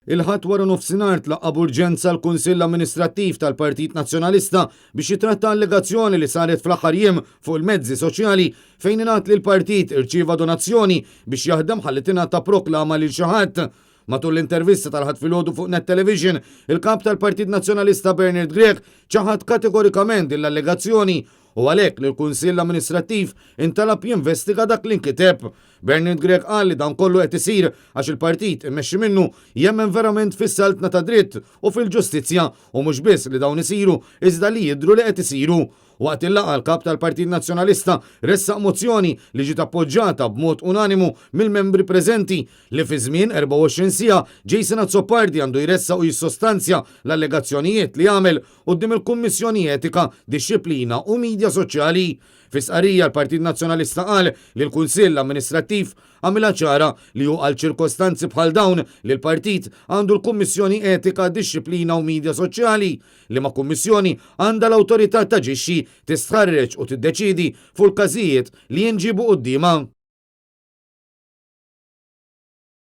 Il-Ħadd wara nofsinhar tlaqqa' b'urġenza l-Kunsill Amministrattiv tal-Partit Nazzjonalista biex jitratta allegazzjoni li saret fl-aħħar jiem fuq il-mezzi soċjali fejn ingħad li l-partit irċieva donazzjoni biex jaħdem ħalli tingħata proklama lil xi ħadd. Matul l-intervista tal-Ħadd filgħodu fuq Net Television, il-Kap tal-Partit Nazzjonalista Bernard Grech ċaħad kategorikament din l-allegazzjoni u għalhekk li l-Kunsill Amministrattiv intalab jinvestiga dak li nkiteb. Bernard Grech qal li dan kollu qed isir għax il-partit immexxi minnu jemmen verament fis-saltna ta' dritt u fil-ġustizzja u mhux biss li dawn isiru iżda li jidhru li qed isiru. Waqt il-laqgħa l-Kap tal-Partit Nazzjonalista ressaq mozzjoni li ġiet appoġġata b'mod unanimu mill-membri preżenti li fi żmien 24 siegħa Jason Azzopardi għandu jressaq u jissostanzja l-allegazzjonijiet li għamel quddiem il-Kummissjoni Etika, Dixxiplina u Media Soċjali. Fi stqarrija l-Partit Nazzjonalista qal li l-Kunsill Amministrattiv għamilha ċara li hu għal ċirkostanzi bħal dawn li l-Partit għandu l-Kummissjoni Etika, Dixxiplina u Media Soċjali, liema kummissjoni għandha l-awtorità taġixxi, tistħarreġ u tiddeċiedi fuq il-każijiet li jinġiebu quddiemha.